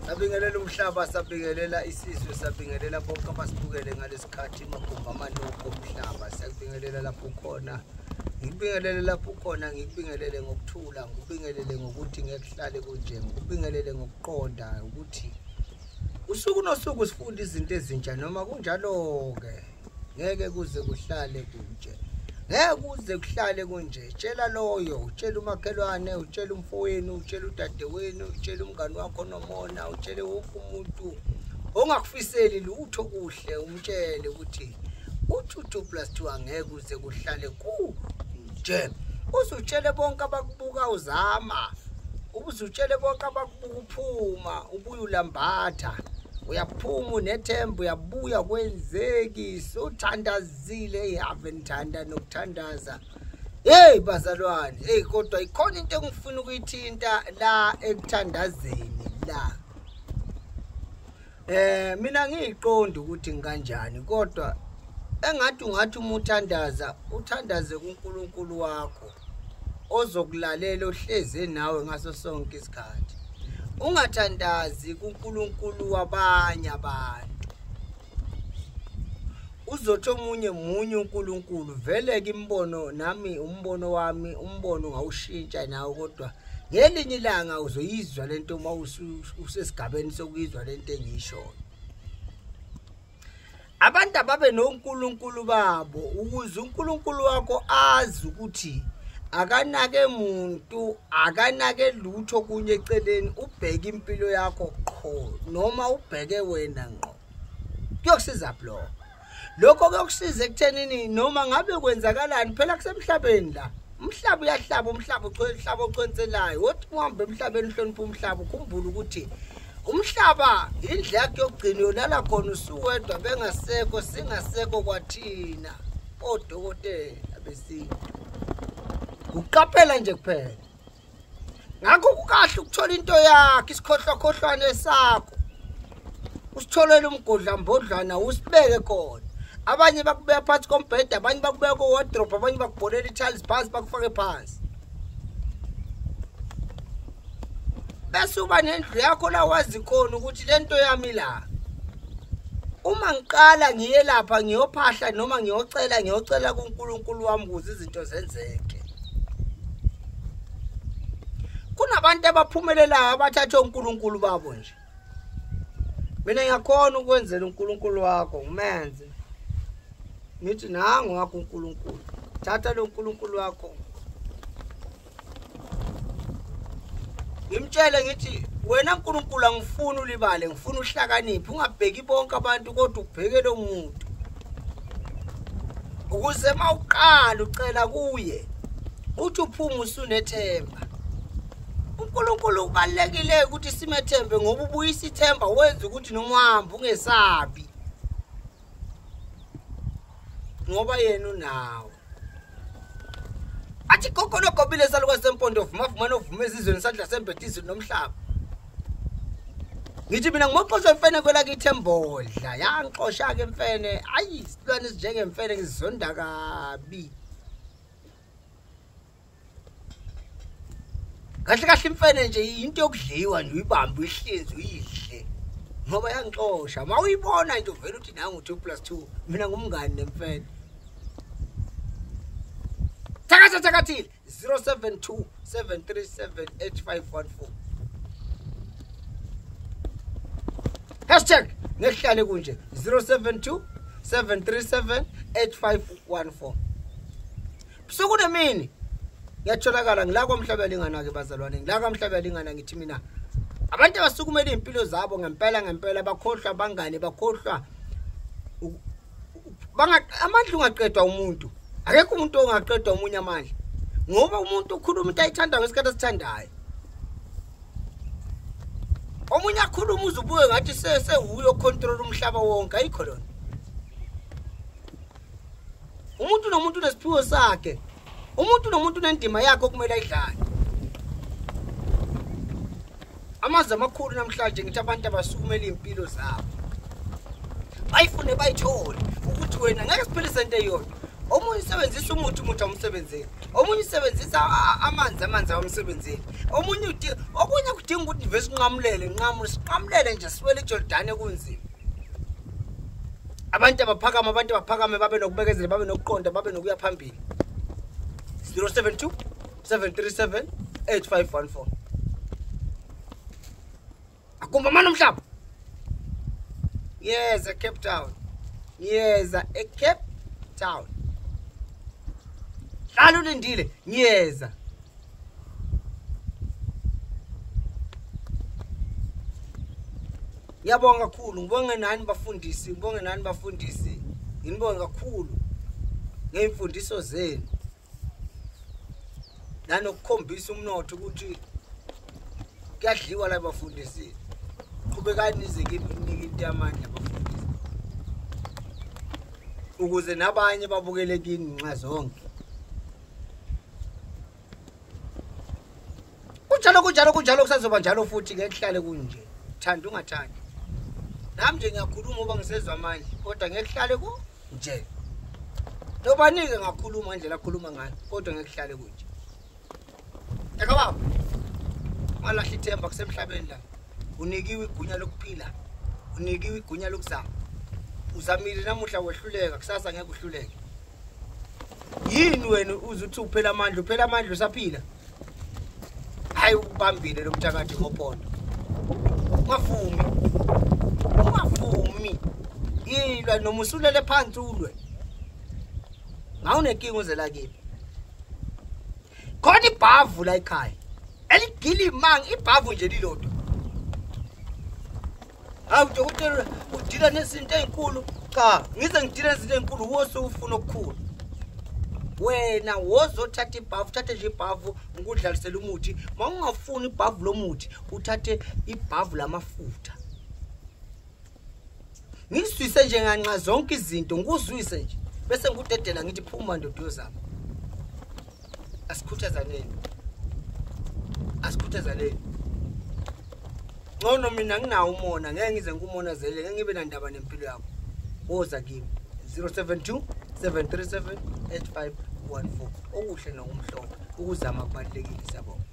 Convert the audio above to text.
Sabingelela umhlaba, sabingelela isizwe, sabingelela bonke abasibukele ngalesikhathi magumbi amanoko omhlaba. Siyakubingelela lapho ukhona. Ngikubingelele lapho ukhona, ngikubingelele ngokuthula, ngikubingelele ngokuthi ngeke kuhlale kunje, ngikubingelele ngokuqonda ukuthi usuku nosuku sifunda izinto ezintsha noma kunjalo-ke ngeke kuze kuhlale kunje. Ngeke kuze kuhlale kunje. Tshela loyo, utshela umakhelwane, utshela umfowenu, utshela udadewenu, utshela umngani wakho nomona, utshele wonke umuntu ongakufiseli lutho kuhle, umtshele ukuthi u-2 2 plus 2 angeke kuze kuhlale kunje. Uzutshele bonke abakubuka uzama, uzutshele bonke abakubuka uphuma, ubuye ulambatha. Uyaphuma unethemba, uyabuya kwenzeki, uthandazile, have ngithanda nokuthandaza. Hey bazalwane, hey kodwa ikhona into engifuna ukuyithinta la ekuthandazeni la. Mina ngiyiqonda ukuthi ngikanjani, kodwa engathi ungathi uma uthandaza, uthandaze kuNkulunkulu wakho ozokulalela ohleze nawe ngaso sonke isikhathi. Ungathandazi kuNkulunkulu wabanye abantu. Uzothi omunye munye uNkulunkulu, vele ke imbono nami, umbono wami, umbono ungawushintsha nawe, kodwa ngelinye ilanga uzoyizwa lento uma usesigabeni sokuyizwa lento engiyishoyo. Abantu ababe noNkulunkulu babo ukuze uNkulunkulu wakho azi ukuthi akanake muntu, akanake lutho kunye eceleni, ubheke impilo yakho qho noma ubheke wena ngqo. Kuyokusiza lokho. Lokho kuyokusiza ekuthenini noma ngabe kwenzakalani, phela kusemhlabeni la. Umhlaba uyahlaba, umhlaba uhlaba oconselayo. Wothi uhambe emhlabeni uhloniphe umhlaba, ukhumbule ukuthi umhlaba indlu yakho yokugcina uyolala khona usuwedwa, bengasekho singasekho kwathina odokotela besintu. Ukuqaphela nje kuphela. Ngakho kukahle ukuthola into yakho, isikhohlwakhohlwane sakho. Usitholele umgodlambodlwana usibeke khona. Abanye bakubeka phansi kombhede, abanye bakubeka ko-wardrobe, abanye bakubholela i-tiles phansi bakufake phansi. Bese uba nendlu yakho la wazi khona ukuthi lento yami la. Uma ngiqala ngiye lapha ngiyophahla noma ngiyocela kuNkulunkulu wami ukuze izinto zenzeke. Kunabantu abaphumelelayo abathatha uNkulunkulu babo nje. Mina ngiyakhona ukwenzela uNkulunkulu wakho, ngimenze. Ngithi nangu wakho uNkulunkulu. Thatha lo uNkulunkulu wakho. Ngimtshele ngithi wena uNkulunkulu angifuni ulibale, ngifuna uhlakaniphe, ungabheki bonke abantu kodwa ubheke lo muntu. Ukuze mawuqala ucela kuye, uthi uphuma usunethemba. uNkulunkulu kubalekile ukuthi simethembe ngoba ubuyisa ithemba, wenza ukuthi noma uhamba ungesabi. Ngoba yena unawo. Athi gogo nogobile salukazi sempondo vuma vuma novuma ezizweni isandla sembethe izulu nomhlaba. Ngithi mina ngimoxosha imfene kwelakithi embodla, yangixosha ke imfene. Ayi isilwane esinjengemfene ngizonda kabi. Kahle kahle imfene nje into yokudliwa nje, uyibambe uyihlinze uyidle. Ngoba yangixosha. Mawuyibona nje uvela uthi nangu 2 + 2, mina ngumngani nemfene. Thakatha thakathile 072 737 8514. Hashtag ngekuhlale kunje 072 737 8514. Busuku nemini ngiyatholakala ngila kwamhlaba lingana ke bazalwane, ngila kwamhlaba lingana. Ngithi mina abantu abasukumela impilo zabo ngempela ngempela, bakhohlwa abangane, bakhohlwa amandla ungaqedwa umuntu. Akekho umuntu ongaqedwa omunye amandla, ngoba umuntu ukhuluma into ayithanda ngesikhathi asithandayo. Omunye akhuluma uzubuye ngathi sewuyo ocontrol umhlaba wonke, ayikho lona. Umuntu nomuntu unesiphiwo sakhe. Umuntu nomuntu unendima yakhe okumele ayidlale. Amazwi amakhulu namhlanje ngithi abantu abasukumele impilo zabo. Bayifune bayithole ukuthi wena ngeke siphilise into eyodwa. Omunye usebenzisa umuthi, umuthi awumsebenzeli. Omunye usebenzisa amanzi, amanzi awamsebenzeli. Omunye okunye kudinga ukuthi nivese sinqamulele, sinqamulele nje siwele iJordani kunzima. Abantu abaphakama, abantu abaphakame babe nokubekezela, babe nokuqonda, babe nokuya phambili. 072 737 8514. Akumba manje umhlaba. Ngiyeza eCape Town. Ngiyeza eCape Town. Hlala ulindile, ngiyeza. Ngiyabonga kakhulu, ngibonge nani bafundisi, ngibonge nani bafundisi. Nginibonge kakhulu ngeimfundiso zenu. Nanokukhombisa umnotho ukuthi kuyadliwa la bafundisi. Qhubekani nize kimi ninike into yamandla bafundisi, ukuze nabanye babukele kini nxa zonke. Kunjalo kunjalo kunjalo, kusazoba njalo futhi, ngeke kuhlale kunje. Thanda ungathandi. Nami nje ngiyakhuluma ngoba ngisezwa amandla, kodwa ngeke kuhlale kunje. Nobanike ngakhuluma ngendlela akhuluma ngayo, kodwa ngeke kuhlale kunje. Eka baba, ungalahli ithemba, kusemhlabeni la. Unikiwe igunya lokuphila, unikiwe igunya lokuzama. Uzamile namuhla wehluleka, kusasa ngeke uhluleke. Yini wena uze uthi uphela amandla, uphela amandla usaphila? Hayi, ukubambile lo mthakathi ngophondo. Ungavumi, ungavumi. Yilwa noma usulele phansi ulwe. Ngawunenkinga uze la kimi. Khona ibhavu la ekhaya eligila imanga, ibhavu nje lilodwa. Hawu dokotela, udila nezinto ezinkulu. Cha, ngize ngidile nezinto ezinkulu, wose ufuna okukhulu. Wena wozothatha ibhavu, uthathe nje ibhavu ngikudlalisele umuthi. Mawungafuni ibhavu lomuthi, uthathe ibhavu lamafutha. Ngiswise nje nganxa zonke izinto, ngikuzwise nje. Bese ngikudedela ngithi phuma ndoda yozama. Asikhuthazaneni. Asikhuthazaneni. Ngcono mina nginawo umona, ngeke ngize ngikumonazele, ngeke ngibe nandaba nempilo yakho. Woza kimi 072 737 8514. Okuhle nokumhlophe, ukuzama kubalulekile. Siyabonga.